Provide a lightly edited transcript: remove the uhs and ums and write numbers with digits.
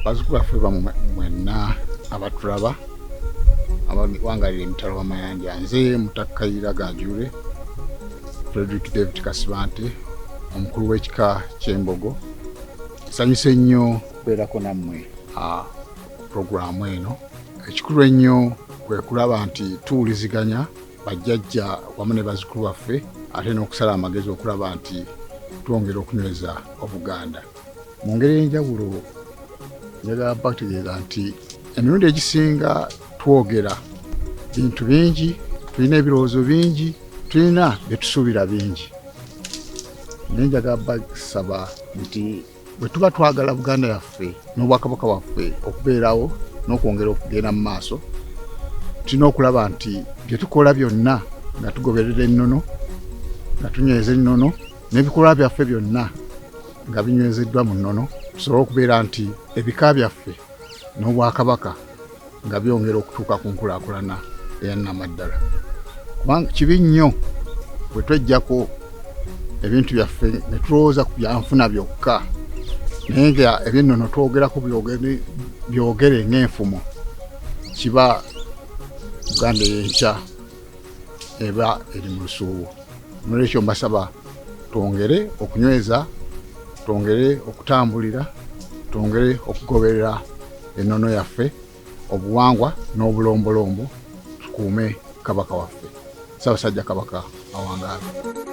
Bazzukulu baffe mwenna abatulaba abawangalira emitalo w'amayanja, nze Mutaka Kayiira Ganjure Frederick David Kasibante, omukulu w'ekika ky'Embogo. Nsanyuse nnyo okubeerako nammwe puroguraamu eno. Ekikulu ennyo kwe kulaba nti tuwuliziganya bajjajja wamu ne bazzukulu baffe, ate n'okusala amagezi okulaba nti twongera okunyweza Obuganda mu ngeri ey'enjawulo. Njagala bategeeza nti emirundi egisinga twogera bintu bingi, tulina ebirowoozo bingi, tulina bye tusuubira bingi, naye njagala basaba nti bwe tuba twagala Buganda yaffe n'Obwakabaka bwaffe okubeerawo n'okwongera okugenda mu maaso, tulina okulaba nti bye tukola byonna nga tugoberera ennono, nga tunyweza ennono, n'ebikolwa byaffe byonna nga binywezeddwa mu nnono, tusobole okubeera nti ebika byaffe n'Obwakabaka nga byongera okutuuka ku nkulaakulana eyannamaddala. Kubanga kibi nnyo bwe tweggyako ebintu byaffe ne tulowooza ku byanfuna byokka, naye nga ebyennono twogerako byogere ng'enfumo, kiba Buganda ey'enkya eba eri mu lusuubo. Nolwekyo mbasaba twongere okunyweza, twongere okutambulira, twongere okugoberera ennono yaffe, obuwangwa n'obulombolombo, tukuume Kabaka waffe Ssaabasajja Kabaka awangaala.